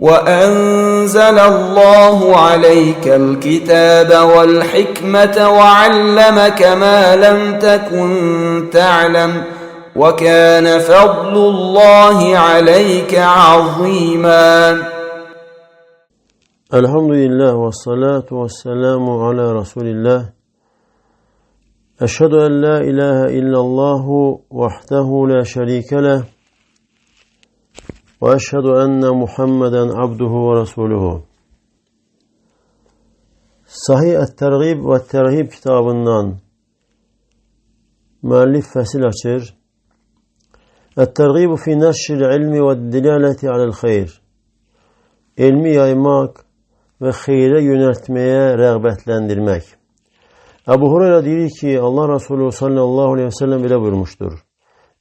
وأنزل الله عليك الكتاب والحكمة وعلمك ما لم تكن تعلم وكان فضل الله عليك عظيما. Elhamdülillah ve salatu ve selamu ala Resulillah. Eşhedü en la ilahe illallahu vahdehu la şerike leh ve eşhedü enne Muhammeden abduhu ve resuluhu. Sahih Et-Tergib ve Terhib kitabından müellif fəsil açır. Et-Tergibu fi neşril ilmi ve dilaleti alel hayr. Elmi yaymak ve xeyrə yönəltməyə rəğbətləndirmək. Əbu Hureyra deyir ki, Allah Resulü sallallahu aleyhi ve sellem belə buyurmuşdur.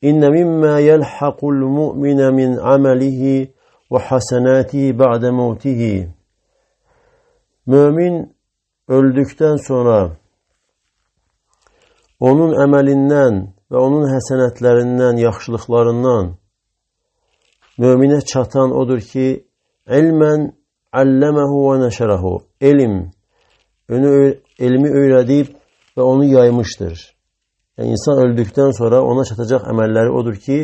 İnne mimma yelhaqul mu'mine min amelihi ve hasenatihi ba'de mevtihi. Mümin öldükdən sonra onun əməlindən və onun həsənətlərindən, yaxşılıqlarından möminə çatan odur ki, ilmən alləməhu və nəşərəhu. Elm, onu, elmi öyrədib və onu yaymışdır. Yəni insan öldükdən sonra ona çatacaq əməlləri odur ki,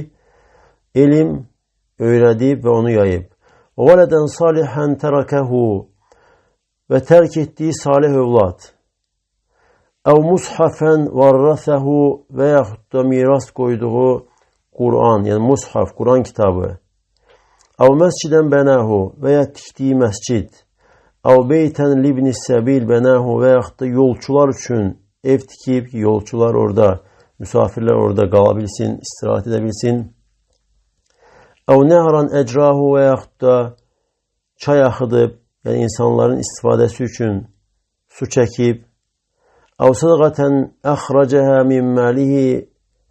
elm öyrədib və onu yayıb. Və vələdən salihən tərəkəhu və tərk etdiyi salih övlad. Əv mushafən varrəsəhu və yaxud da miras qoyduğu Quran, yəni mushaf, Quran kitabı. Əv məscidən bənahu və ya tikdiyi məscid. Əv beytən libni səbil bənahu və yaxud da yolçular üçün ev tikib ki, yolçular orada, misafirlər orada qala bilsin, istirahət edə bilsin. Əv nəhran ecrahu və yaxud da çay axıdıb, yəni insanların istifadəsi üçün su çəkib. Əv sədaqətən əxrəcəhə min malihi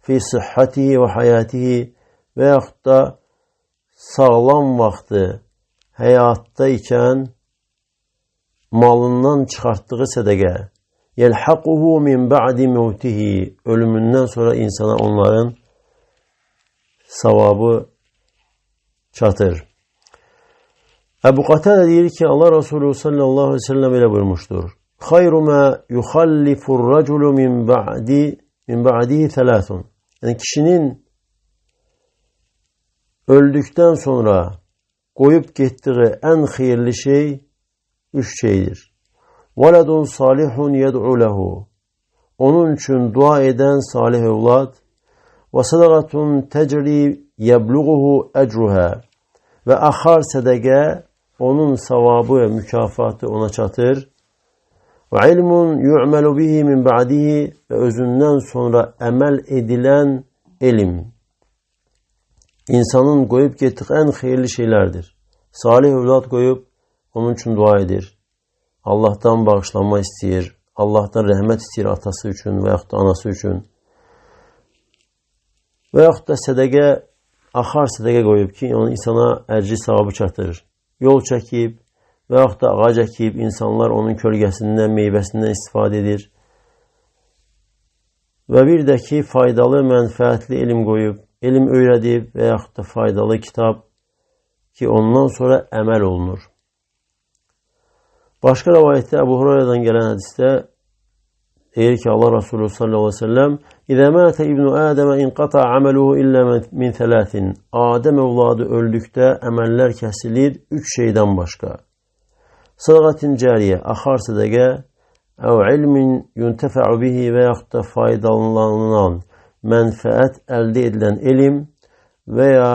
fi sıhhatihi və hayatihi və yaxud da sağlam vaxtı həyatda ikən malından çıxartdığı sədəqə yelhaquhu min ba'di mevtihi ölümündən sonra insana onların savabı çatır. Əbu Qatədə deyir ki, Allah Resulü sallallahu aleyhi ve sellem elə buyurmuşdur. Xayru ma yuxallifur raculu min ba'dihi thalathun. Yəni kişinin öldükdən sonra qoyub getdiyi ən xeyirli şey üç şeydir. Veledun salihun yed'u lehu. Onun üçün dua edən salih övlad və sadaqatun tecri yebluğuhu ecruha və axar sədəqə onun savabı, mükafatı ona çatır. Və ilmun yu'melu bihi min ba'dihi və özündən sonra əməl edilən elm. İnsanın qoyub getdiyi ən xeyirli şeylərdir. Salih övlad qoyub onun üçün dua edir. Allah'tan bağışlanma istəyir. Allah'tan rəhmət istəyir atası üçün və yaxud da anası üçün. Və yaxud da sədəqə, axar sədəqə qoyub ki, onun insana əcri savabı çatır. Yol çəkib və yaxud da ağac əkib, insanlar onun kölgəsindən, meyvəsindən istifadə edir. Və bir də ki, faydalı, mənfəətli elm qoyub, elm öyrədib və yaxud da faydalı kitab ki, ondan sonra əməl olunur. Başqa rəvayətdə Əbu Hurayra'dan gələn hədisdə deyir ki, Allah Resulü sallallahu aleyhi ve sellem İzə mətə ibnu Adəmə inqata aməluhu illə min tələtin. Adəm övladı öldükdə əməllər kəsilir üç şeydən başqa. Sadaqatin cariyə, axar sədəqə, əv ilmin yuntəfəu bihi və yaxud da faydalanılan, mənfəət əldə edilən elm və ya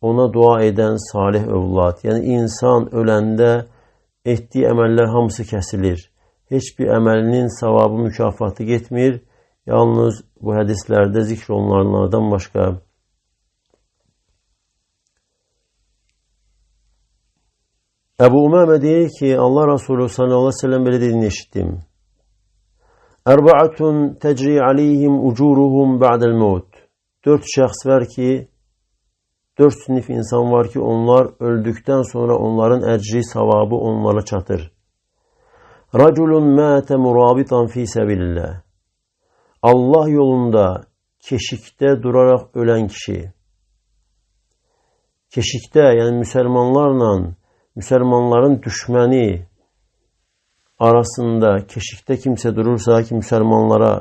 ona dua edən salih övlad. Yəni insan öləndə etdiyi əməllər hamısı kəsilir. Heç bir əməlinin savabı, mükafatı getmir. Yalnız bu hədislərdə zikr olunanlardan başqa. Əbu Umamə deyir ki, Allah Resulü sallallahu aleyhi ve sellem belə dediyini eşitdim. Ərba'atun tecri aleyhim ucuruhum ba'del mevt. Dört şəxs var ki, dört sinif insan var ki, onlar öldükdən sonra onların əcri, savabı onlara çatır. Raculun mətə murabitan fi səbilillah. Allah yolunda keşikdə duraraq ölən kişi. Keşikdə, yəni müsəlmanlarla müsəlmanların düşməni arasında, keşikdə kimsə durursa ki, müsəlmanlara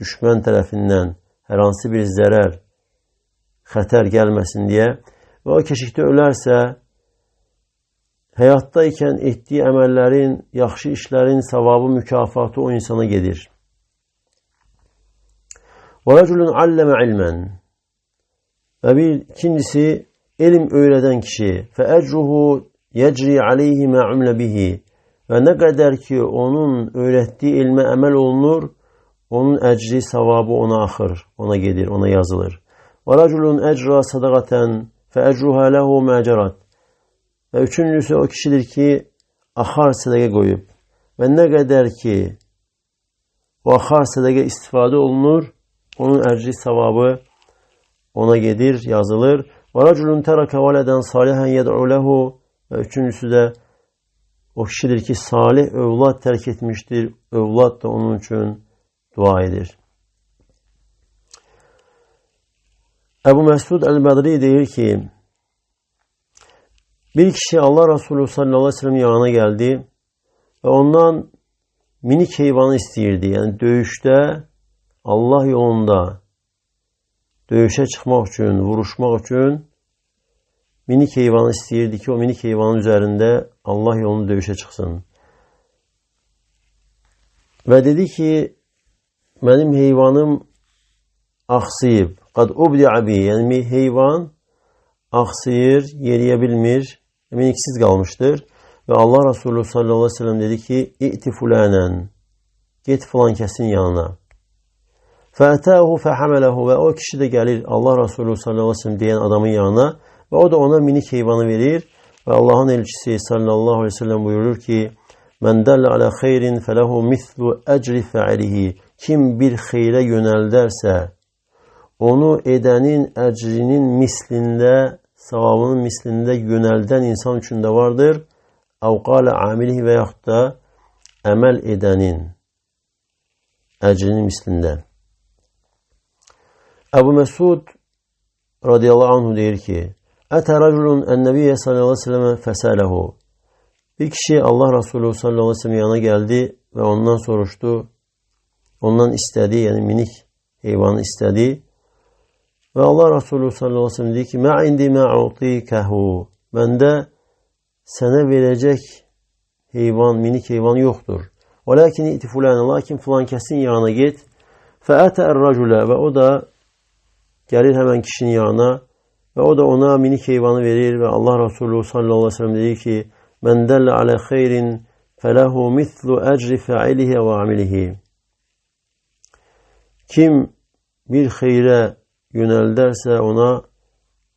düşmən tərəfindən hər hansı bir zərər, xətər gəlməsin deyə və o keşikdə ölərsə, həyatda ikən etdiyi əməllərin, yaxşı işlərin savabı, mükafatı o insana gedir. وَرَجُلٌ عَلَّمَ عِلْمًا. Və bir ikincisi, elm öyrədən kişi. فَأَجْرُهُ يَجْرِي عَلَيْهِ مَا عُمْلَ بِهِ. Və nə qədər ki, onun öyrətdiyi elmə əməl olunur, onun əcri, savabı ona axır, ona gedir, ona yazılır. وَرَجُلٌ أَجْرَى صَدَقَةً فَأَجْرُهَا لَهُ مَا جَرَتْ. Və üçüncüsü o kişidir ki, axar sədəqə qoyub. Və nə qədər ki, o axar sədəqə istifadə olunur, onun əcri, savabı ona gedir, yazılır. وَرَجُلٌ تَرَكَ وَلَدًا صَالِحًا يَدْعُ لَهُ. Və üçüncüsü də o kişidir ki, salih övlad tərk etmişdir. Övlad da onun üçün dua edir. Əbu Məsud Əl-Bədri deyir ki, bir kişi Allah Resulü sallallahu aleyhi ve sellem yanına geldi və ondan minik heyvanı istəyirdi. Yəni döyüşdə, Allah yolunda döyüşə çıxmaq üçün, vuruşmaq üçün minik heyvanı istəyirdi ki, o minik heyvanın üzərində Allah yolunda döyüşə çıxsın. Və dedi ki, mənim heyvanım axsıyıb. Qad ubdi'a bi, yəni heyvan axsıyır, yeriyə bilmir, miniksiz qalmışdır. Və Allah Resulü sallallahu aleyhi ve sellem dedi ki, İ'ti fulanən, get filan kəsin yanına. Fəətəhu fəhəmələhu. Və o kişi də gəlir Allah Resulü sallallahu aleyhi ve sellem deyən adamın yanına və o da ona minik heyvanı verir. Və Allahın elçisi sallallahu aleyhi ve sellem buyurur ki, Mən dəllə alə xeyrin fələhu mislu əcri fəilihi. Kim bir xeyrə yönəldərsə, onu edənin əcrinin mislində, savabının mislində yönəldən insan üçün də vardır. Əv qalə amilihi və yaxud da əməl edənin əcrinin mislində. Əbu Məsud radiyallahu anhu deyir ki, Ətə rəculun ən-nəbiyyə sallallahu aleyhi ve sellemə fəsələhu. Bir kişi Allah Resulü sallallahu aleyhi ve sellem yanına gəldi və ondan soruşdu, ondan istədi, yəni minik heyvanı istədi. Və Allah Resulü sallallahu aleyhi ve sellem dedi ki, Mə indi mə utikəhu. Məndə sənə verəcək heyvan, minik heyvan yoxdur. Və lakin iti fulənə, lakin filan kəsin yanına get. Fəətə ər-rəculə. Və o da gəlir həmən kişinin yanına və o da ona minik heyvanı verir və Allah Resulü sallallahu aleyhi ve sellem dedi ki, Mən dəllə alə xeyrin fələhu mislu əcri fəilihi və amilihi. Kim bir xeyrə yönəldərsə ona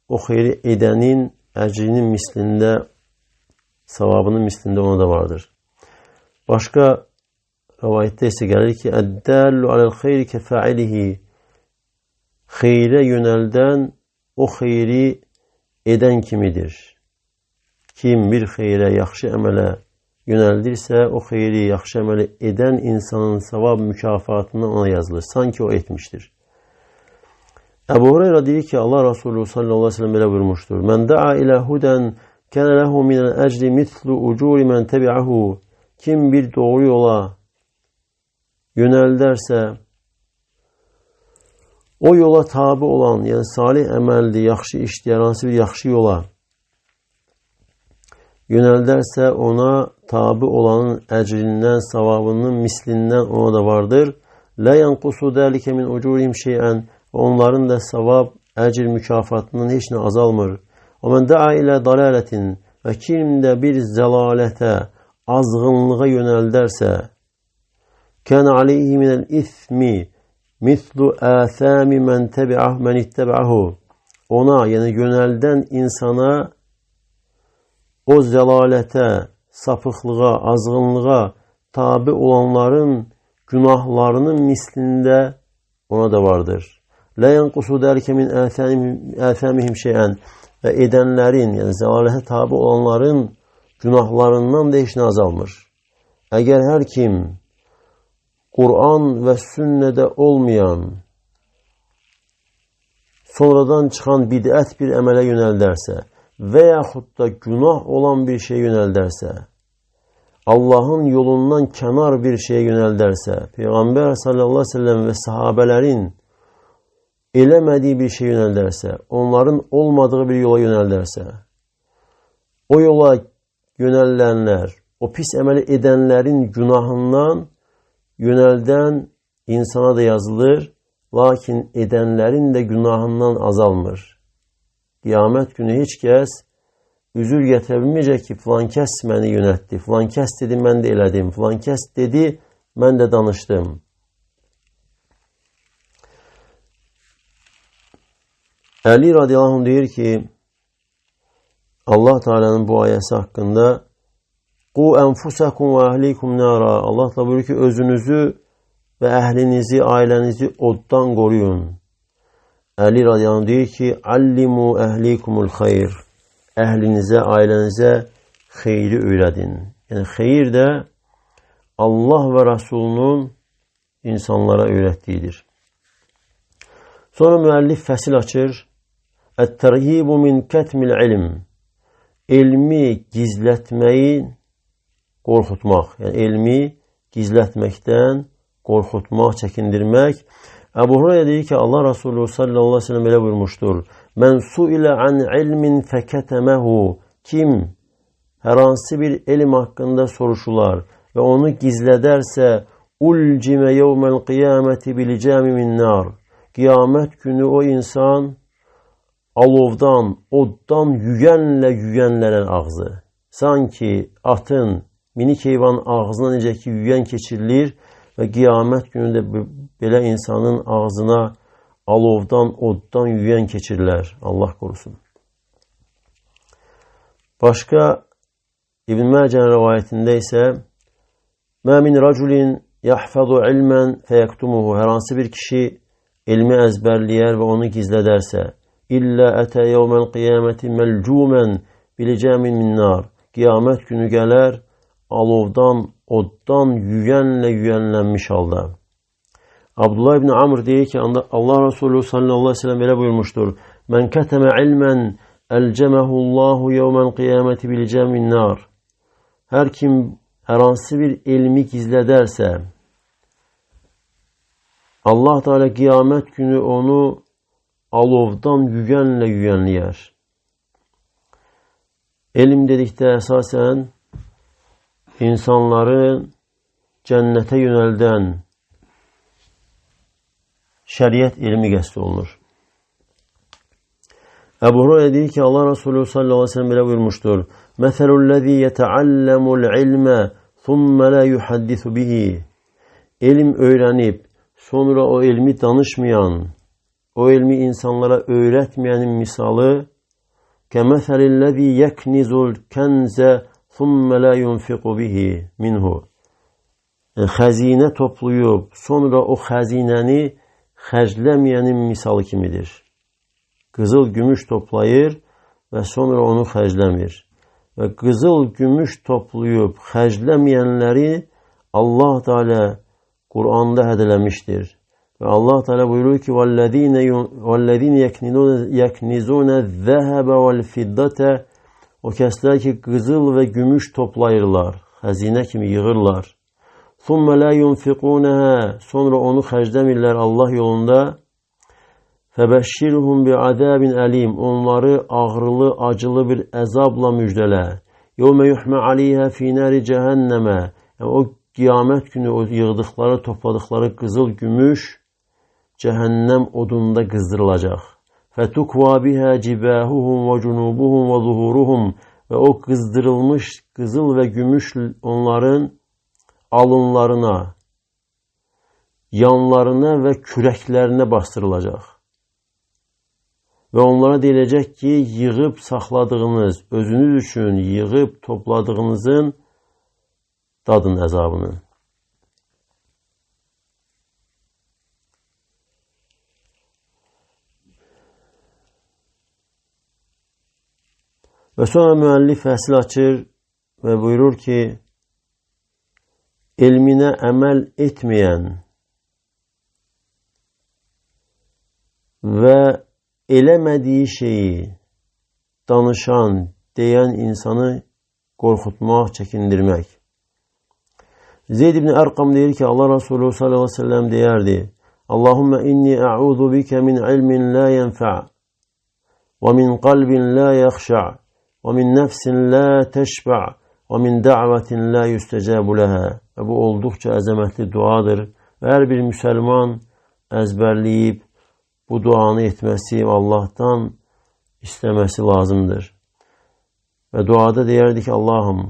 o xeyri edənin əcrinin mislində, savabının mislində ona da vardır. Başqa rəvayətdə isə gəlir ki, Əddəllu aləl xeyri kəfəilihi. Xeyrə yönəldən o xeyri edən kimidir. Kim bir xeyrə, yaxşı əmələ yönəldirsə, o xeyri, yaxşı əməli edən insanın savab mükafatını ona yazılır. Sanki o etmişdir. Əbu Hureyra deyir ki, Allah Resulü sallallahu aleyhi ve sellem belə buyurmuşdur. Mən da'a ilə hudən kənə lehu minəl əcri mislu ucuri mən təbi'ahu. Kim bir doğru yola yönəldərsə, o yola tabi olan, yəni salih əməldir, yaxşı işdir, hər hansı bir yaxşı yola yönəldərsə, ona tabi olanın əcrindən, savabının mislindən ona da vardır. Lə yanqusu dəlikə min ucurihim şeyən. Onların da savab, əcr mükafatından heç nə azalmır. O mən da'a ilə dalalətin. Və kim də bir zəlalətə, azğınlığa yönəldərsə, kənə aleyhi minəl ismi mislu əthəmi mən təbi'ah mən ittəbəhu. Ona, yəni yönəldən insana o zəlalətə, sapıqlığa, azğınlığa tabi olanların günahlarının mislində ona da vardır. Lə yanqusu dəlikə min əthəmihim şeyən. Və edənlərin, yəni zəlalətə tabi olanların günahlarından da heç nə azalmır. Əgər hər kim Quran və sünnədə olmayan, sonradan çıxan bidət bir əmələ yönəldərsə və yaxud da günah olan bir şeyə yönəldərsə, Allahın yolundan kənar bir şeyə yönəldərsə, Peyğəmbər sallallahu əleyhi və səlləm və sahabələrin eləmədiyi bir şeyə yönəldərsə, onların olmadığı bir yola yönəldərsə, o yola yönələnlər, o pis əməli edənlərin günahından yönəldən insana da yazılır, lakin edənlərin də günahından azalmır. Qiyamət günü heç kəs üzür gətirə bilməyəcək ki, filan kəs məni yönətdi, filan kəs dedi, mən də elədim, filan kəs dedi, mən də danışdım. Əli radiyallahu anh deyir ki, Allah Teala'nın bu ayəsi haqqında Qu enfusakum və əhlikum nara. Allah da buyurur ki, özünüzü və əhlinizi, ailənizi oddan qoruyun. Əli radiyallahu anh deyir ki, Allimu əhlikumul xeyr. Əhlинizə, ailənizə xeyri öyrədin. Yəni, xeyir də Allah və Rasulunun insanlara öyrətdiyidir. Sonra müəllif fəsil açır. Ət-tərhibu min kətmil ilm. Elmi gizlətməyi qorxutmaq. Yəni, elmi gizlətməkdən qorxutmaq, çəkindirmək. Əbu Hüreyrə deyir ki, Allah Resulü sallallahu aleyhi ve sellem belə buyurmuşdur. Mən suilə an ilmin fəkətəməhu. Kim hər hansı bir elm haqqında soruşular və onu gizlədərsə, ulcimə yevməl qiyaməti bilicəmi min nar. Qiyamət günü o insan alovdan, oddan yüyənlə yüyənlənən ağzı. Sanki atın, minik heyvanın ağzına necə ki yüyən keçirilir və qiyamət günü də belə insanın ağzına alovdan, oddan yüyən keçirilər. Allah qorusun. Başqa İbn Məcənin rivayətində isə Mə min raculin yahfazu ilmən fəyektumuhu. Hər hansı bir kişi elmi əzbərləyər və onu gizlədərsə, İllə ətə yevməl qiyaməti məlcumən bilicəmin min nar. Qiyamət günü gələr alovdan, oddan yüyənlə yüyənlənmiş halda. Abdullah ibn Amr deyir ki, Allah Resulü sallallahu aleyhi ve sellem belə buyurmuşdur. Mən kətəmə ilmən əlcəməhullahu yevməl qiyaməti bilicəmin nar. Hər kim hər hansı bir elmi gizlədərsə, Allah Teala qiyamət günü onu alovdan yüyənlə yüyənləyər. Elm dedikdə əsasən insanları cənnətə yönəldən şəriət elmi qəsd olunur. Əbu Hüreyrə deyir ki, Allah Resulü sallallahu aleyhi ve sellem belə buyurmuşdur. Məsəlullezî yetəalləmul ilmə thumma la yuhaddisu bihi. Elm öyrənib, sonra o elmi danışmayan, o elmi insanlara öyrətməyənin misalı kəməsəlillezî yeknizul kənzə thumma la yunfiqu bihi minhu. Yəni, xəzinə toplayıb, sonra o xəzinəni xərcləməyənin misalı kimidir. Qızıl gümüş toplayır və sonra onu xərcləmir. Və qızıl gümüş toplayıb xərcləməyənləri Allah Teala Qur'anda hədələmişdir. Və Allah Teala buyurur ki: "Vəllezîne yeknizûne zehebe vel fiddate." O kəslər ki, qızıl və gümüş toplayırlar, xəzinə kimi yığırlar. Thumma la yunfiqûneha. Sonra onu xərcləmirlər Allah yolunda. Fəbəşşirhum bi'azabin əlim. Onları ağrılı, acılı bir əzabla müjdələ. Yevmə yuhmə aleyhə fi nari cəhənnəmə. Yəni, o qiyamət günü o yığdıqları, topladıqları qızıl gümüş cəhənnəm odunda qızdırılacaq. Fətukva bihə cibahuhum və cunubuhum və zuhuruhum. Və o qızdırılmış qızıl və gümüş onların alınlarına, yanlarına və kürəklərinə bastırılacaq. Və onlara deyiləcək ki, yığıb saxladığınız, özünüz üçün yığıb topladığınızın dadın əzabını. Və sonra müəllif fəsil açır və buyurur ki, elminə əməl etməyən və eləmədiyi şeyi danışan, deyən insanı qorxutmaq, çəkindirmək. Zeyd ibn Ərqam deyir ki, Allah Resulü sallallahu aleyhi ve sellem deyərdi, Allahümme inni ə'udhu bikə min ilmin la yenfə' və min qalbin la yəxşə' və min nəfsin la təşbə' və min də'vətin la yüstəcəbu ləhə. Və bu olduqca əzəmətli duadır və hər bir müsəlman əzbərləyib bu duanı etməsi və Allahdan istəməsi lazımdır. Və duada deyərdi ki, Allahım,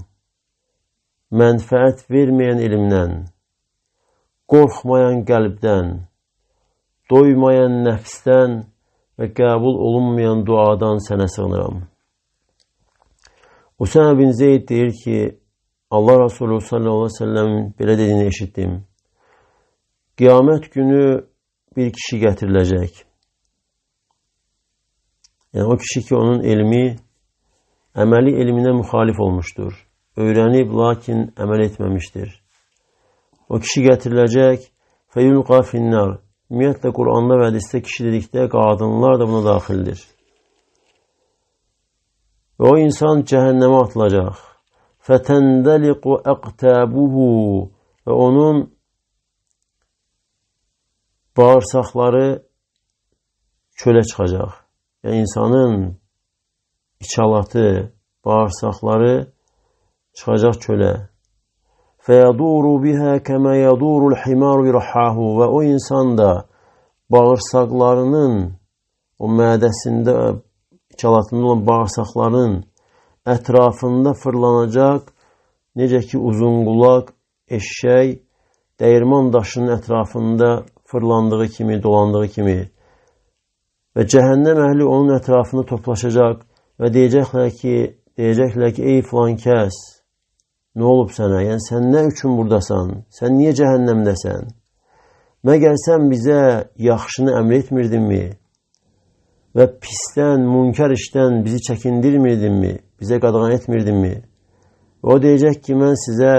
mənfəət verməyən elmdən, qorxmayan qəlbdən, doymayan nəfsdən və qəbul olunmayan duadan sənə sığınıram. Usama bin Zeyd deyir ki, Allah Resulü sallallahu aleyhi ve sellem belə dediyini eşitdim. Qiyamət günü bir kişi gətiriləcək. Yəni o kişi ki, onun elmi əməli elminə müxalif olmuşdur. Öyrənib, lakin əməl etməmişdir. O kişi gətiriləcək, feyulqa finnar. Ümumiyyətlə, Quranda və hədisdə kişi dedikdə qadınlar da buna daxildir. Və o insan cəhənnəmə atılacaq. Fətəndəliqu əqtəbuhu. Və onun bağırsaqları çölə çıxacaq. Yəni, insanın içalatı, bağırsaqları çıxacaq çölə. Fəyaduru bihə kəmə yadurul himaru birhahu. Və o insan da bağırsaqlarının, o mədəsində, içalatında olan bağırsaqların ətrafında fırlanacaq, necə ki uzunqulaq eşşək dəyirman daşının ətrafında fırlandığı kimi, dolandığı kimi. Və cəhənnəm əhli onun ətrafında toplaşacaq və deyəcəklər ki, ey filan kəs, nə olub sənə? Yəni, sən nə üçün buradasan? Sən niyə cəhənnəmdəsən? Məgər sən bizə yaxşını əmr etmirdinmi? Və pisdən, münkər işdən bizi çəkindirmirdinmi? Bizə qadağan etmirdinmi? Və o deyəcək ki, mən sizə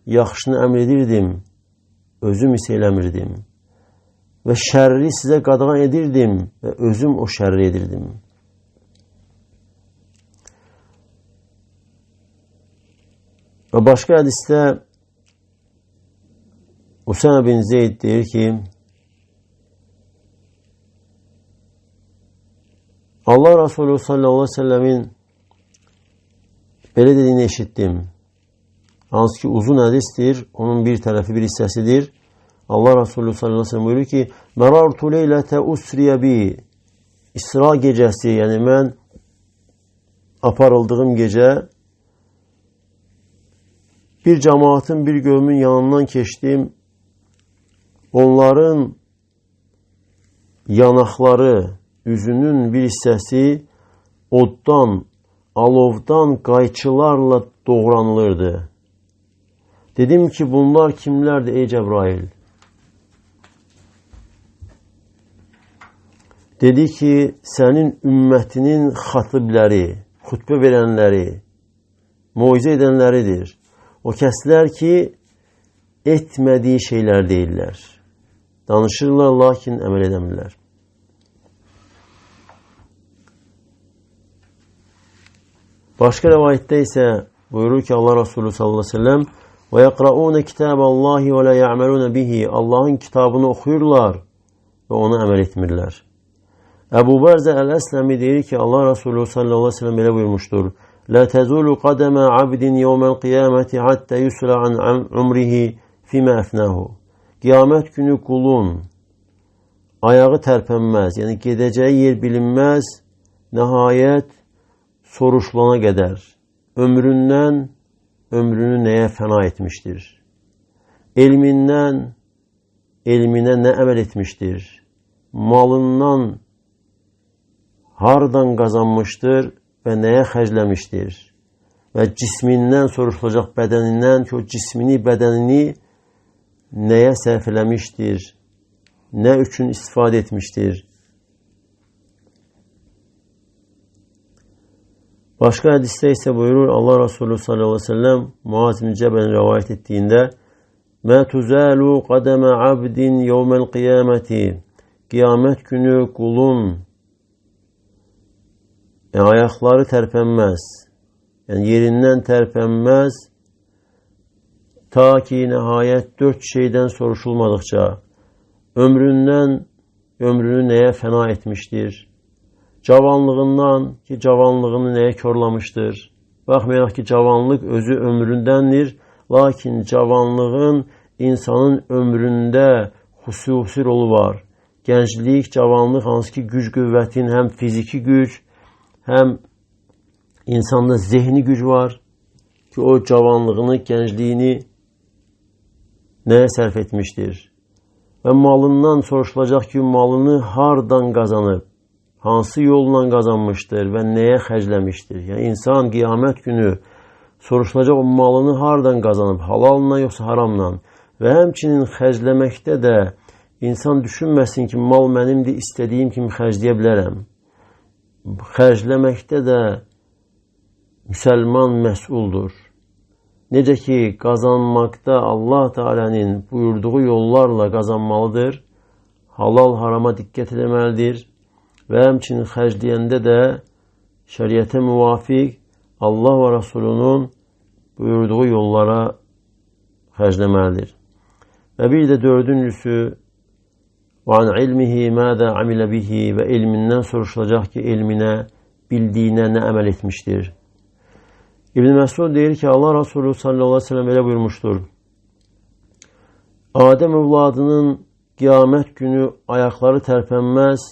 yaxşını əmr edirdim, özüm isə eləmirdim. Və şərri sizə qadağan edirdim və özüm o şərri edirdim. Və başqa hədisdə Usama bin Zeyd deyir ki, Allah Resulü sallallahu aleyhi ve sellemin belə dediyini eşitdim. Hansı ki uzun hədisdir, onun bir tərəfi, bir hissəsidir. Allah Resulü sallallahu aleyhi ve sellem buyurur ki, Merartu leylete usriye bi. İsra gecəsi, yəni mən aparıldığım gecə bir cəmaatın, bir qövmün yanından keçdim. Onların yanaqları, üzünün bir hissəsi oddan, alovdan qayçılarla doğranılırdı. Dedim ki, bunlar kimlərdir ey Cəbrail? Dedi ki, sənin ümmətinin xatibləri, xütbə verənləri, moizə edənləridir. O kəslər ki, etmədiyi şeylər deyirlər. Danışırlar, lakin əməl edəmirlər. Başqa rəvayətdə isə buyurur ki, Allah Resulü sallallahu aleyhi ve sellem və yəqraunə kitaballahi və la ya'maluna bihi. Allahın kitabını oxuyurlar və ona əməl etmirlər. Əbu Bərzə Əl-Əsləmi deyir ki, Allah Resulü sallallahu aleyhi ve sellem belə buyurmuşdur. La tezulu qadama abdin yevmel qiyameti hatta yusla an umrihi fima afnahu. Qiyamət günü qulun ayağı tərpənməz, yəni gedəcəyi yer bilinməz, nəhayət soruşulana qədər ömründən ömrünü nəyə fəna etmişdir? Elmindən elminə nə əməl etmişdir? Malından hardan qazanmışdır və nəyə xərcləmişdir? Və cismindən soruşulacaq, bədənindən ki, o cismini, bədənini nəyə sərf eləmişdir? Nə üçün istifadə etmişdir? Başqa hədisdə isə buyurur Allah Resulü sallallahu aleyhi ve sellem Muaz bin Cəbəlin rəvayət etdiyində Mə tuzalu qadəmə abdin yevməl qiyaməti. Qiyamət günü qulun Yəni, ayaqları tərpənməz, yəni yerindən tərpənməz, ta ki nəhayət 4 şeydən soruşulmadıqca ömründən, ömrünü nəyə fəna etmişdir, cavanlığından ki, cavanlığını nəyə korlamışdır. Baxmayaraq ki, cavanlıq özü ömründəndir, lakin cavanlığın insanın ömründə xüsusi rolu var. Gənclik, cavanlıq hansı ki, güc qüvvətin həm fiziki güc, həm insanda zehni güc var ki, o cavanlığını, gəncliyini nəyə sərf etmişdir? Və malından soruşulacaq ki, malını hardan qazanıb, hansı yolla qazanmışdır və nəyə xərcləmişdir? Yəni, insan qiyamət günü soruşulacaq o malını hardan qazanıb, halalla yoxsa haramla? Və həmçinin xərcləməkdə də insan düşünməsin ki, mal mənimdir, istədiyim kimi xərcləyə bilərəm. Xərcləməkdə də müsəlman məsuldur. Necə ki, qazanmaqda Allah Teala'nın buyurduğu yollarla qazanmalıdır, halal harama diqqət etməlidir və həmçinin xərcləyəndə də şəriətə müvafiq Allah və Rasulunun buyurduğu yollara xərcləməlidir. Və bir də dördüncüsü, وَعَنْ عِلْمِهِ مَاذَا عَمِلَ بِهِ və elmindən soruşulacaq ki, elminə, bildiyinə nə əməl etmişdir. İbn Məsud deyir ki, Allah Resulü sallallahu aleyhi ve sellem belə buyurmuşdur. Adəm övladının qiyamət günü ayaqları tərpənməz,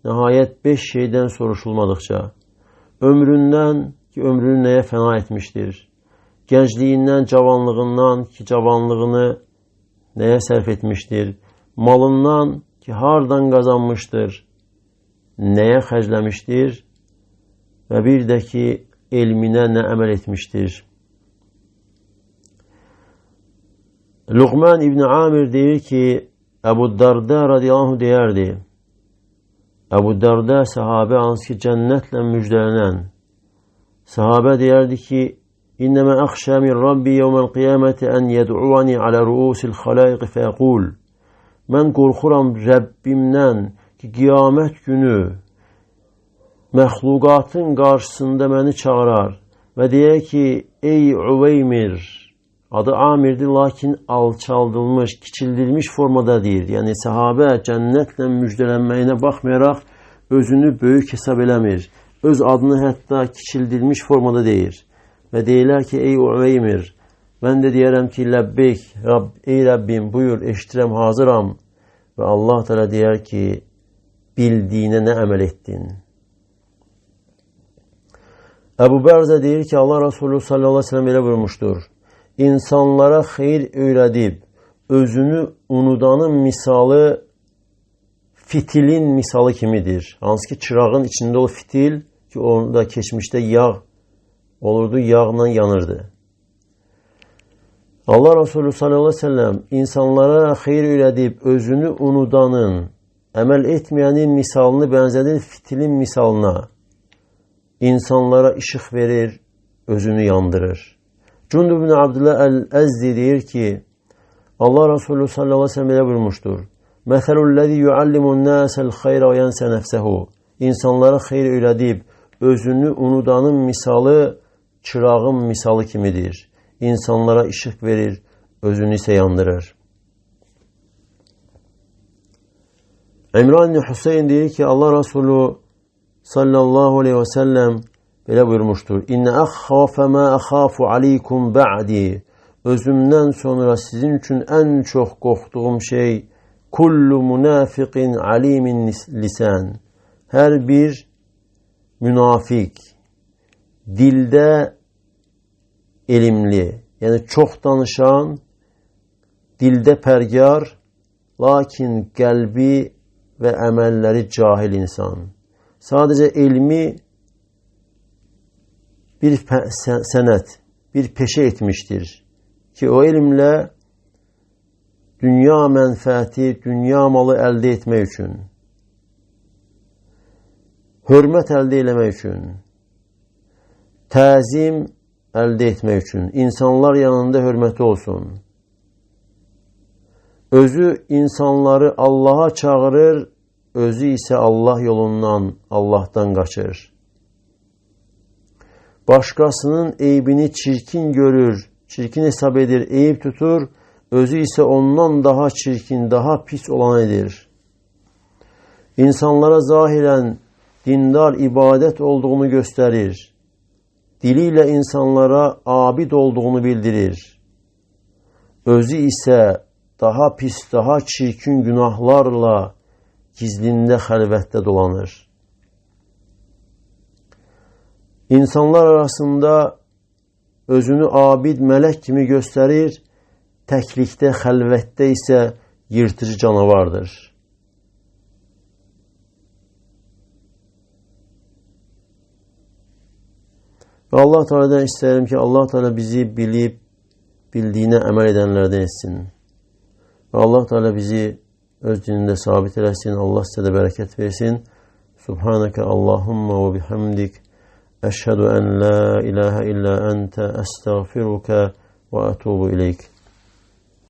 nəhayət 5 şeydən soruşulmadıqca. Ömründən ki, ömrünü nəyə fəna etmişdir. Gəncliyindən, cavanlığından ki, cavanlığını nəyə sərf etmişdir. Malından ki, hardan qazanmışdır, nəyə xərcləmişdir və bir də ki, elminə nə əməl etmişdir. Luqman İbn Amir deyir ki, Əbu Darda radiyallahu anh deyərdi. Əbu Darda səhabə hansı ki, cənnətlə müjdələnən səhabə deyərdi ki, İnnəmə əxşə min Rabbi yevməl qiyaməti ən yəd'uvani alə ruusil xalaiq fəyəqul. Mən qorxuram Rəbbimdən ki, qiyamət günü məxluqatın qarşısında məni çağırar və deyər ki, ey Üveymir, adı Amirdir, lakin alçaldılmış, kiçildilmiş formada deyir. Yəni, səhabə cənnətlə müjdələnməyinə baxmayaraq özünü böyük hesab eləmir. Öz adını hətta kiçildilmiş formada deyir. Və deyirlər ki, ey Üveymir, mən də deyərəm ki, ləbbeyk, ey Rəbbim, buyur, eşitirəm, hazıram. Və Allah Teala deyər ki, bildiyinə nə əməl etdin? Əbu Bərzə deyir ki, Allah Resulü sallallahu aleyhi ve sellem belə buyurmuşdur. İnsanlara xeyir öyrədib, özünü unudanın misalı fitilin misalı kimidir. Hansı ki, çırağın içində o fitil ki, onda keçmişdə yağ olurdu, yağla yanırdı. Allah Resulü sallallahu aleyhi ve sellem insanlara xeyir öyrədib, özünü unudanın, əməl etməyənin misalını bənzədir fitilin misalına. İnsanlara işıq verir, özünü yandırır. Cundub ibn Abdullah Əl-Əzdi deyir ki, Allah Resulü sallallahu aleyhi ve sellem belə buyurmuşdur. Məsəlü'l-ləzi yuallimun-nâsəl xeyrə və yənsə nəfsəhu. İnsanlara xeyir öyrədib, özünü unudanın misalı çırağın misalı kimidir. İnsanlara işıq verir, özünü isə yandırır. İmran ibn Hüseyin deyir ki, Allah Resulü sallallahu aleyhi ve sellem belə buyurmuşdur. İnne əxxafə mə əxafu aleykum bə'di. Özümdən sonra sizin üçün ən çox qorxduğum şey kullu münafiqin alimin lisan. Hər bir münafiq, dildə elmli, yəni çox danışan, dildə pərgar, lakin qəlbi və əməlləri cahil insan. Sadəcə elmi bir sənət, bir peşə etmişdir ki, o elmlə dünya mənfəəti, dünya malı əldə etmək üçün, hörmət əldə eləmək üçün, təzim əldə etmək üçün, insanlar yanında hörməti olsun. Özü insanları Allaha çağırır, özü isə Allah yolundan, Allahdan qaçır. Başqasının eybini çirkin görür, çirkin hesab edir, eyib tutur, özü isə ondan daha çirkin, daha pis olan edir. İnsanlara zahirən dindar ibadət olduğunu göstərir. Dili ilə insanlara abid olduğunu bildirir. Özü isə daha pis, daha çirkin günahlarla gizlində, xəlvətdə dolanır. İnsanlar arasında özünü abid mələk kimi göstərir, təklikdə, xəlvətdə isə yırtıcı canavardır. Və Allah Teala'dan istəyirəm ki, Allah Teala bizi bilib, bildiyinə əməl edənlərdən etsin. Və Allah Teala bizi öz dinində sabit eləsin, Allah sizə də bərəkət versin. Subhanəkə Allahumma və bihamdik. Əşhədu ən la ilahə illə əntə əstəğfiruka və ətubu ileyk.